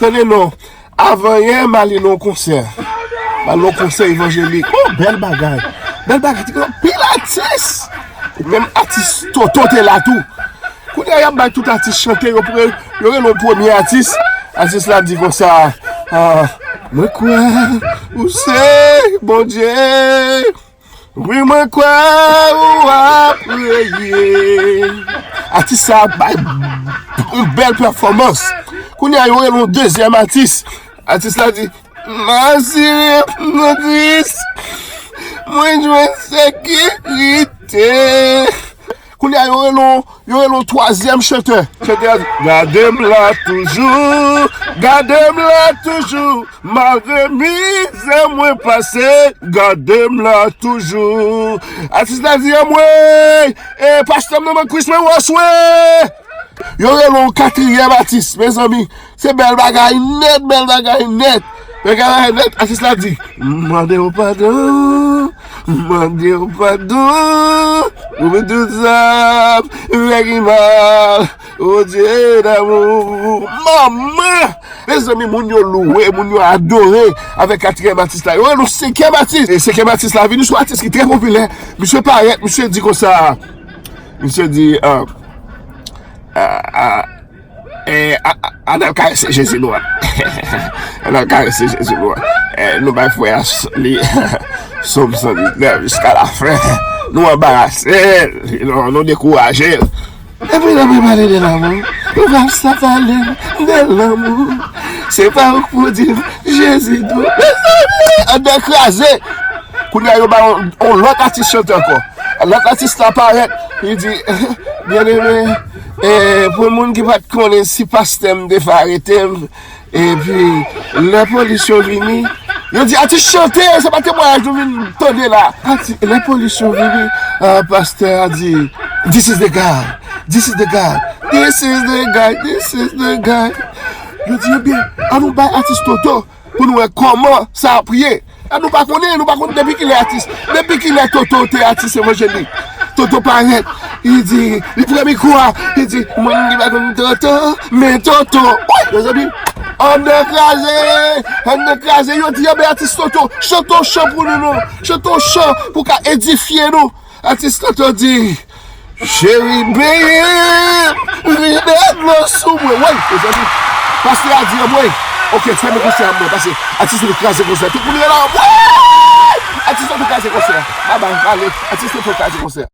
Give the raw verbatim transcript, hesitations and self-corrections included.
Tande non, avan yè m ale nan yon konsè. M al nan yon konsè evanjelik. Oh, bèl bagay. Bèl bagay, te gen anpil atis. Menm atis Toto te la tou. Kounye a, y ap bay tout atis chante, yo pre-, yo rele yon premye atis. Atis la di konsa, ah, mwen kwè ou se Bondye. Wi, mwen kwè ou ap reye. Atis sa ap bay yon bèl pèfòmans. Kounye a, yo rele yon dezyèm atis. Atis la di, m asire nan Kris, mwen jwenn sekirite. Kounye a, yo rele yon, yo rele yon twazyèm chantè. Chantè a di, gade m la toujou, gade m la toujou, malgre mizè mwen pase, gade m la toujou. Atis la di, anmwey, e pastè m nan men Kris mwen wòswe. Yo rele yon katriyèm atis, mezanmi. Se bèl bagay nèt, bèl bagay nèt. Bèl bagay nèt, atis la di, mande w padon, mande w padon, pou tout sa m fè ki mal, o Dye damou. Manman! Mezanmi, moun yo louwe, moun yo adore avèk katriyèm atis la. Yo rele yon senkyèm atis. E senkyèm atis la vini sou atis ki trè popilè. Misye parèt, misye di konsa. Misye di, ah, ah, ah, eh, a, a, ann al karese Jezi nou an. Ann al karese Jezi nou an. Eh, nou bay frè a s-, li, Sòm san diznèf jiska lafen. Nou anbarase l, nou, nou dekouraje l. Epi lè mwen pale de lanmou, ou pa sa pale de lanmou. Se pa ou k pou di m, Jezi dou. Mezanmi, anndan kraze. Kounye a, yo ba yon, yon lòt atis chante ankò. Lòt atis la parèt, li di, byeneme, eh, pou moun ki pa t konnen si pastè m te fè arete m, epi lè polis yo vini, yo di, atis chante, se pa temwayaj nou vin tande la. Ati, lè polis yo vini, ah, pastè a di, this is the guy, this is the guy, this is the guy, this is the guy. Yo di, ebyen, an nou bay atis Toto pou nou wè kòman sa ap ye. A nou pa konnen, nou pa konn depi kilè atis. Depi kilè Toto te atis evanjelik. Toto parèt, li di, li pran mikwo a, li di, moun ki pa konn Toto, men Toto. Wi, mezanmi, anndan kraze, anndan kraze, yo di, anben atis Toto, chante yon chan pou nou non, chante yon chan pou ka edifye nou. Atis Toto di, cheri benyen m, vide dlo sou mwen. Woy, mezanmi. Pastè a di anmwey. Ok, fèmen konsè a mwen, paske atis Toto kraze konsè. Tout moun rele anmwey! Atis Toto kraze konsè. Babay, ale. Atis Toto kraze konsè.